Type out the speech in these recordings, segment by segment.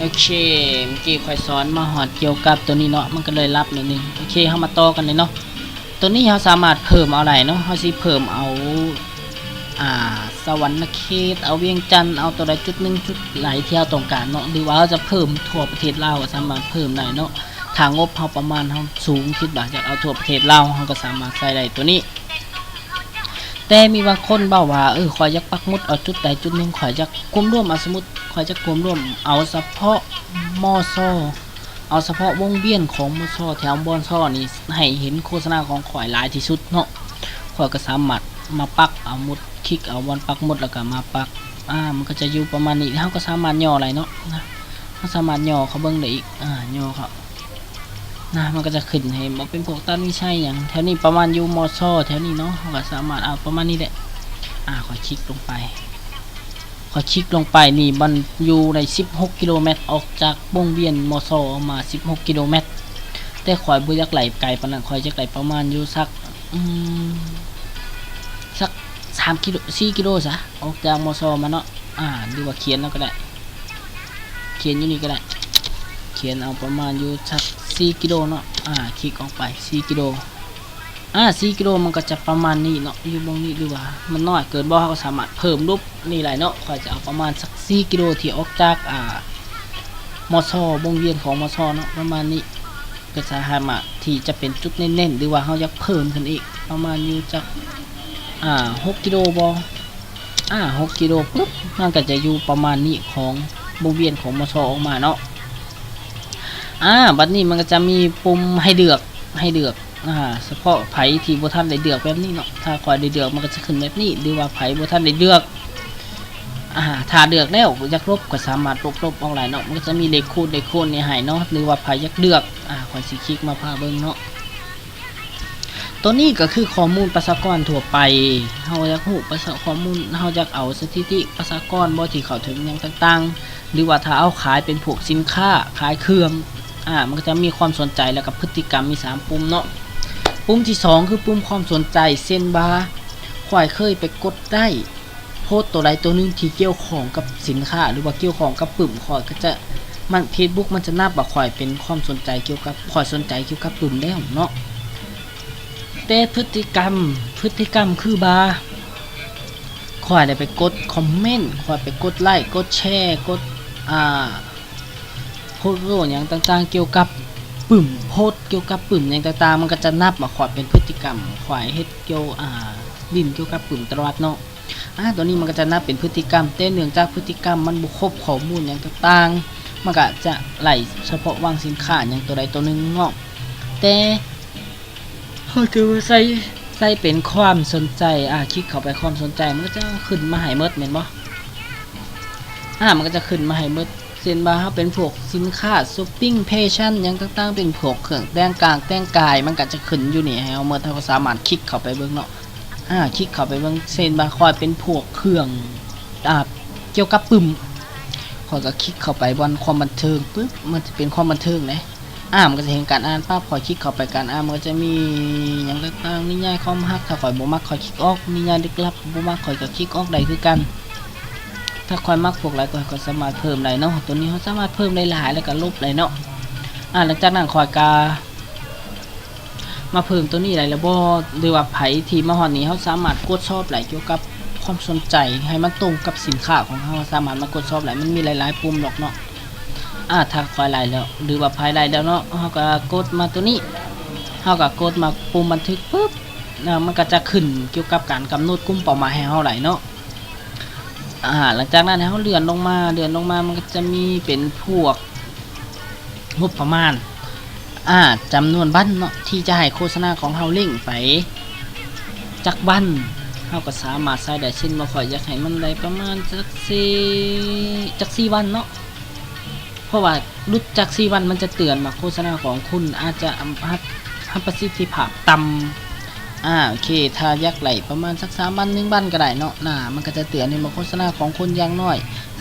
ໂອເຄ ເມື່ອກີ້ຂ້ອຍສອນມາຮອດກ່ຽວກັບໂຕນີ້ເນາະ ມັນກໍເລີຍລັບໜ້ອຍໜຶ່ງ. ໂອເຄ ເຮົາມາຕໍ່ກັນເລີຍເນາະ. ໂຕນີ້ເຮົາສາມາດເພີ່ມເອົາໄດ້ເນາະ ເຮົາຊິເພີ່ມເອົາ ອ່າ ສະຫວັນນະເຂດ ເອົາວຽງຈັນ ເອົາໂຕໃດຈຸດໜຶ່ງຈຸດໃດທີ່ເຮົາຕ້ອງການເນາະ ຫຼືວ່າເຮົາຈະເພີ່ມທົ່ວປະເທດລາວກໍສາມາດເພີ່ມໄດ້ເນາະ. ຖ້າງົບເຮົາປະມານ ເຮົາສູງ ຄິດວ່າຢາກເອົາທົ່ວປະເທດລາວ ເຮົາກໍສາມາດໃສ່ໄດ້ໂຕນີ້. ແຕ່ມີບາງຄົນເວົ້າວ່າ ເອີ ຂ້ອຍຢາກປັກໝຸດເອົາຈຸດໃດຈຸດໜຶ່ງ ຂ້ອຍຢາກກວມລວມ ເອົາ ສົມມຸດຂ້ອຍຢາກກວມລວມເອົາສະເພາະ ມຊ ເອົາສະເພາະວົງວຽນຂອງ ມຊ ແຖວ ມຊ ນີ້ ໃຫ້ເຫັນໂຄສະນາຂອງຂ້ອຍຫຼາຍທີ່ສຸດເນາະ. ຂ້ອຍກໍສາມາດມາປັກເອົາໝຸດ ຄລິກເອົາບ່ອນປັກໝຸດ ແລ້ວກໍມາປັກ ອ່າ ມັນກໍຈະຢູ່ປະມານນີ້. ເຮົາກໍສາມາດຫຍໍ້ໄດ້ເນາະ ນະ ເຮົາສາມາດຫຍໍ້ເຂົ້າເບິ່ງໄດ້ອີກ ອ່າ ຫຍໍ້ເຂົ້າ ນະ ມັນກໍຈະຂຶ້ນໃຫ້ວ່າເປັນພວກຕັນວິໄຊຫຍັງ ແຖວນີ້ປະມານຢູ່ ມຊ ແຖວນີ້ເນາະ. ເຮົາກໍສາມາດເອົາປະມານນີ້ແຫຼະ. ອ່າ ຂ້ອຍຄລິກລົງໄປ ຂ້ອຍຄລິກລົງໄປນີ້ ມັນຢູ່ໃນສິບຫົກກິໂລແມັດ ອອກຈາກວົງວຽນ ມຊ ອອກມາສິບຫົກກິໂລແມັດ. ແຕ່ຂ້ອຍບໍ່ຢາກໄຫຼໄກປານນັ້ນ ຂ້ອຍຢາກໄດ້ປະມານຢູ່ສັກ ອືມ ສັກສາມກິໂລ ສີ່ກິໂລຊະ ອອກຈາກ ມຊ ມາເນາະ. ອ່າ ຫຼືວ່າຂຽນເອົາກໍໄດ້ ຂຽນຢູ່ນີ້ກໍໄດ້ ຂຽນເອົາປະມານຢູ່ສັກສີ່ກິໂລເນາະ. ອ່າ ຄລິກອອກໄປສີ່ກິໂລ ອ່າ ສີ່ກິໂລມັນກໍຈະປະມານນີ້ເນາະ ຢູ່ໝ່ອງນີ້ ຫຼືວ່າມັນນ້ອຍເກີນບໍ່ ເຮົາກໍສາມາດເພີ່ມລົບນີ້ໄດ້ເນາະ. ຂ້ອຍຈະເອົາປະມານສັກສີ່ກິໂລທີ່ອອກຈາກ ອ່າ ມຊ ວົງວຽນຂອງ ມຊ ເນາະ ປະມານນີ້ ກໍສາມາດທີ່ຈະເປັນຈຸດເນັ້ນໆ ຫຼືວ່າເຮົາຢາກເພີ່ມຂຶ້ນອີກປະມານຢູ່ຈັກ ອ່າ ຫົກກິໂລບໍ່ ອ່າ ຫົກກິໂລປຶບ ມັນກໍຈະຢູ່ປະມານນີ້ຂອງວົງວຽນຂອງ ມຊ ອອກມາເນາະ. ອ່າ ບັດນີ້ມັນກໍຈະມີປຸ່ມໃຫ້ເລືອກ ໃຫ້ເລືອກ ອ່າ ສະເພາະໃຜທີ່ບໍ່ທັນໄດ້ເລືອກແບບນີ້ເນາະ ຖ້າຂ້ອຍໄດ້ເລືອກມັນກໍຈະຂຶ້ນແບບນີ້ ຫຼືວ່າໃຜບໍ່ທັນໄດ້ເລືອກ ອ່າ ຖ້າເລືອກແລ້ວຢາກລົບກໍສາມາດລົບ ລົບອອກໄດ້ເນາະ. ມັນກໍຈະມີເລກຄູນ ເລກຄູນນີ້ໃຫ້ເນາະ ຫຼືວ່າໃຜຢາກເລືອກ ອ່າ ຂ້ອຍຊິຄລິກມາພາເບິ່ງເນາະ. ໂຕນີ້ກໍຄືຂໍ້ມູນປະຊາກອນທົ່ວໄປ ເຮົາຢາກຮູ້ປະຊາ ຂໍ້ມູນ ເຮົາຢາກເອົາສະຖິຕິປະຊາກອນບໍ່ ທີ່ເຂົ້າເຖິງຫຍັງຕ່າງໆ ຫຼືວ່າຖ້າເຮົາຂາຍເປັນພວກສິນຄ້າ ຂາຍເຄື່ອງ ອ່າ ມັນກໍຈະມີຄວາມສົນໃຈ ແລ້ວກໍພຶດຕິກຳ ມີສາມປຸ່ມເນາະ. ປຸ່ມທີສອງຄືປຸ່ມຄວາມສົນໃຈ ເຊັ່ນວ່າ ຂ້ອຍເຄີຍໄປກົດໄລ້ໂພສໂຕໃດໂຕໜຶ່ງທີ່ກ່ຽວຂ້ອງກັບສິນຄ້າ ຫຼືວ່າກ່ຽວຂ້ອງກັບປຶ້ມ ຂ້ອຍກໍຈະ ມັນ ເຟສບຸກມັນຈະນັບວ່າຂ້ອຍເປັນຄວາມສົນໃຈກ່ຽວກັບ ຂ້ອຍສົນໃຈກ່ຽວກັບປຶ້ມແລ້ວເນາະ. ແຕ່ພຶດຕິກຳ ພຶດຕິກຳຄືວ່າ ຂ້ອຍໄດ້ໄປກົດຄອມເມັນ ຂ້ອຍໄປກົດໄລ້ ກົດແຊ ກົດ ອ່າ ໂພສໂລຫຍັງຕ່າງໆ ກ່ຽວກັບປຶ້ມ ໂພສກ່ຽວກັບປຶ້ມຫຍັງຕ່າງໆ ມັນກໍຈະນັບວ່າຂ້ອຍເປັນພຶດຕິກຳ ຂ້ອຍເຮັດກ່ຽວ ອ່າ ຫຼິ້ນກ່ຽວກັບປຶ້ມຕະຫຼອດເນາະ. ອ່າ ຕົວນີ້ມັນກໍຈະນັບເປັນພຶດຕິກຳ ແຕ່ເນື່ອງຈາກພຶດຕິກຳມັນບໍ່ຄົບຂໍ້ມູນຫຍັງຕ່າງໆ ມັນກໍຈະໄລ່ສະເພາະວາງສິນຄ້າຫຍັງຕົວໃດຕົວໜຶ່ງເນາະ. ແຕ່ ເຮົາຈະໃສ່ ໃສ່ເປັນຄວາມສົນໃຈ ອ່າ ຄລິກເຂົ້າໄປຄວາມສົນໃຈ ມັນກໍຈະຂຶ້ນມາໃຫ້ໝົດແມ່ນບໍ່? ອ່າ ມັນກໍຈະຂຶ້ນມາໃຫ້ໝົດ ເຊັ່ນວ່າເຮົາເປັນພວກສິນຄ້າ ຊັອບປິງ ແຟຊັ່ນ ຫຍັງຕ່າງໆ ເປັນພວກເຄື່ອງແຕ່ງກາງແຕ່ງກາຍ ມັນກໍຈະຂຶ້ນຢູ່ນີ້ໃຫ້ເຮົາໝົດ ເຮົາກໍສາມາດຄລິກເຂົ້າໄປເບິ່ງເນາະ. ອ່າ ຄລິກເຂົ້າໄປເບິ່ງ ເຊັ່ນວ່າຂ້ອຍເປັນພວກເຄື່ອງ ອ່າ ກ່ຽວກັບປຶ້ມ ຂ້ອຍກໍຄລິກເຂົ້າໄປບ່ອນຄວາມບັນເທີງປຶບ ມັນຈະເປັນຄວາມບັນເທີງເດ້. ອ່າ ມັນກໍຈະເຫັນການອ່ານປັບ ຂ້ອຍຄລິກເຂົ້າໄປການອ່ານ ມັນກໍຈະມີຫຍັງຕ່າງໆ ນິຍາຍຄວາມຮັກ ຖ້າຂ້ອຍບໍ່ມັກ ຂ້ອຍຄລິກອອກ ນິຍາຍລຶກລັບ ບໍ່ມັກ ຂ້ອຍກໍຄລິກອອກໄດ້ຄືກັນ. ຖ້າຂ້ອຍມັກພວກໃດ ຂ້ອຍກໍສາມາດເພີ່ມໄດ້ເນາະ ຕົວນີ້ເຮົາສາມາດເພີ່ມໄດ້ຫຼາຍ ແລ້ວກໍລົບໄດ້ເນາະ. ອ່າ ຫຼັງຈາກນັ້ນຂ້ອຍກໍມາເພີ່ມຕົວນີ້ໄດ້ແລ້ວບໍ່ ຫຼືວ່າໃຜທີ່ມາຮອດນີ້ ເຮົາສາມາດກວດສອບໄດ້ກ່ຽວກັບຄວາມສົນໃຈ ໃຫ້ມັນຕົງກັບສິນຄ້າຂອງເຮົາ ສາມາດມາກວດສອບໄດ້ ມັນມີຫຼາຍໆປຸ່ມດອກເນາະ. ອ່າ ຖ້າຂ້ອຍໄດ້ແລ້ວ ຫຼືວ່າໃຜໄດ້ແລ້ວເນາະ ເຮົາກໍກົດມາຕົວນີ້ ເຮົາກໍກົດມາປຸ່ມບັນທຶກປຶບ ອ່າ ມັນກໍຈະຂຶ້ນກ່ຽວກັບການກຳນົດກຸ່ມເປົ້າໝາຍໃຫ້ເຮົາໄດ້ເນາະ. ອ່າ ຫຼັງຈາກນັ້ນໃຫ້ເຮົາເລື່ອນລົງມາ ເລື່ອນລົງມາ ມັນກໍຈະມີເປັນພວກງົບປະມານ ອ່າ ຈຳນວນວັນເນາະ ທີ່ຈະໃຫ້ໂຄສະນາຂອງເຮົາເລັ່ງໄປຈັກວັນ ເຮົາກໍສາມາດໃສ່ໄດ້ ເຊັ່ນວ່າຂ້ອຍຢາກໃຫ້ມັນໄດ້ປະມານຈັກສີ່ ຈັກສີ່ວັນເນາະ. ເພາະວ່າຫຼຸດຈາກສີ່ວັນ ມັນຈະເຕືອນວ່າໂຄສະນາຂອງຄຸນອາດຈະຮັບ ຮັບປະສິດທິພາບຕ່ຳ. ອາ ໂອເຄ ຖ້າຢາກໄດ້ປະມານສັກສາມວັນ ໜຶ່ງວັນກໍໄດ້ເນາະ ນະ ມັນກໍຈະເຕືອນໃຫ້ວ່າໂຄສະນາຂອງຄຸນຢ່າງໜ້ອຍ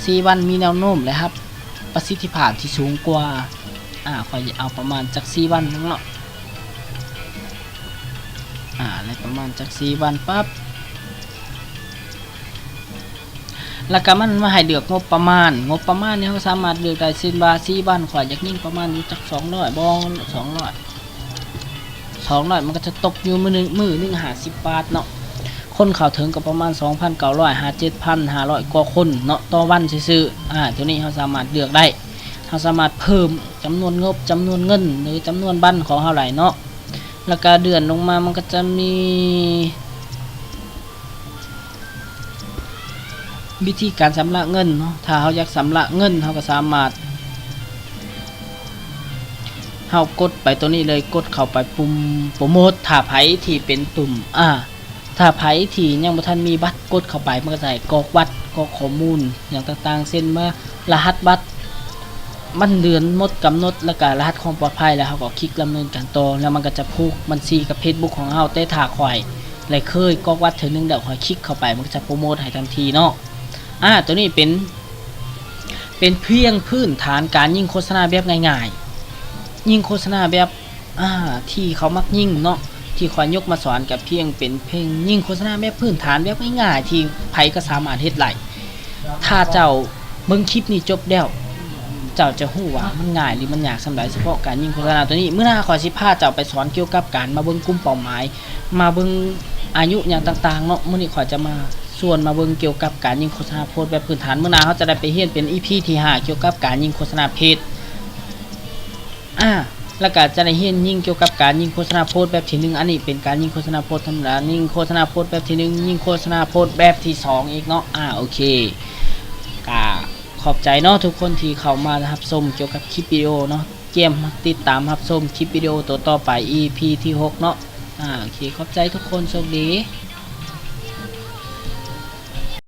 ສີ່ວັນ ມີແນວໂນ້ມໄດ້ຮັບປະສິດທິພາບທີ່ສູງກວ່າ. ອາ ຂ້ອຍເອົາປະມານຈັກສີ່ວັນໜຶ່ງເນາະ. ອາ ໄດ້ປະມານຈັກສີ່ວັນປັບ. ແລ້ວກໍມັນມາໃຫ້ເລືອກງົບປະມານ. ງົບປະມານນີ້ເຮົາສາມາດເລືອກໄດ້ ເຊັ່ນວ່າ ສີ່ວັນ ຂ້ອຍຢາກຍິງປະມານຢູ່ຈັກສອງຮ້ອຍບໍ່ ສອງຮ້ອຍ ສອງຮ້ອຍ ມັນກໍຈະຕົກຢູ່ມື້ໜຶ່ງ ມື້ໜຶ່ງຫ້າສິບບາດເນາະ. ຄົນເຂົ້າເຖິງກໍປະມານສອງພັນເກົ້າຮ້ອຍຫາເຈັດພັນຫ້າຮ້ອຍກວ່າຄົນເນາະ ຕໍ່ວັນຊື່ໆ. ອາ ໂຕນີ້ເຮົາສາມາດເລືອກໄດ້ ເຮົາສາມາດເພີ່ມຈຳນວນງົບ ຈຳນວນເງິນ ຫຼື ຈຳນວນວັນຂອງເຮົາໄດ້ເນາະ. ແລ້ວກະເລື່ອນລົງມາ ມັນກໍຈະມີວິທີການຊຳລະເງິນເນາະ. ຖ້າເຮົາຢາກຊຳລະເງິນ ເຮົາກໍສາມາດ ເຮົາກົດໄປໂຕນີ້ເລີຍ ກົດເຂົ້າໄປປຸ່ມໂປຣໂມດ. ຖ້າໃຜທີ່ເປັນປຸ່ມ ອາ ຖ້າໃຜທີ່ຍັງບໍ່ທັນມີບັດ ກົດເຂົ້າໄປ ມັນກໍຈະໃຫ້ກອກວັດ ກອກຂໍ້ມູນຫຍັງຕ່າງໆ ເຊັ່ນວ່າ ລະຫັດບັດ ມັນເດືອນໝົດກຳນົດ ແລ້ວກະລະຫັດຄວາມປອດໄພ ແລ້ວເຮົາກໍຄລິກດຳເນີນການຕໍ່ ແລ້ວມັນກໍຈະຜູກບັນຊີກັບເຟສບຸກຂອງເຮົາ. ແຕ່ຖ້າຂ້ອຍ ແລະ ເຄີຍກອກວັດເທື່ອໜຶ່ງແລ້ວ ຂ້ອຍຄລິກເຂົ້າໄປ ມັນກໍຈະໂປຣໂມດໃຫ້ທັນທີເນາະ. ອາ ໂຕນີ້ເປັນ ເປັນພຽງພື້ນຖານການຍິງໂຄສະນາແບບງ່າຍໆ ຍິງໂຄສະນາແບບ ອາ ທີ່ເຂົາມັກຍິງເນາະ ທີ່ຂ້ອຍຍົກມາສອນ ກໍພຽງເປັນພຽງຍິງໂຄສະນາແບບພື້ນຖານ ແບບງ່າຍໆ ທີ່ໃຜກໍສາມາດເຮັດໄດ້. ຖ້າເຈົ້າເບິ່ງຄລິບນີ້ຈົບແລ້ວ ເຈົ້າຈະຮູ້ວ່າມັນງ່າຍ ຫຼື ມັນຍາກສ່ຳໃດ ສະເພາະການຍິງໂຄສະນາໂຕນີ້. ມື້ໜ້າຂ້ອຍຊິພາເຈົ້າໄປສອນກ່ຽວກັບການມາເບິ່ງກຸ່ມເປົ້າໝາຍ ມາເບິ່ງອາຍຸຫຍັງຕ່າງໆເນາະ. ມື້ນີ້ຂ້ອຍຈະມາຊວນມາເບິ່ງກ່ຽວກັບການຍິງໂຄສະນາໂພສແບບພື້ນຖານ. ມື້ໜ້າເຮົາຈະໄດ້ໄປຮຽນເປັນອີພີທີຫ້າ ກ່ຽວກັບການຍິງໂຄສະນາເພຈ ອາ ແລ້ວກະຈະໄດ້ຮຽນຍິງກ່ຽວກັບການຍິງໂຄສະນາໂພສແບບທີໜຶ່ງ. ອັນນີ້ເປັນການຍິງໂຄສະນາໂພສທຳມະດາ, ຍິງໂຄສະນາໂພສແບບທີໜຶ່ງ, ຍິງໂຄສະນາໂພສແບບທີສອງອີກເນາະ. ອາ ໂອເຄ ກະຂອບໃຈເນາະທຸກຄົນທີ່ເຂົ້າມາຮັບຊົມກ່ຽວກັບຄລິບວິດີໂອເນາະ. ກຽມຕິດຕາມຮັບຊົມຄລິບວິດີໂອໂຕຕໍ່ໄປ ອີພີທີຫົກເນາະ. ອາ ໂອເຄ ຂອບໃຈທຸກຄົນ ໂຊກດີ.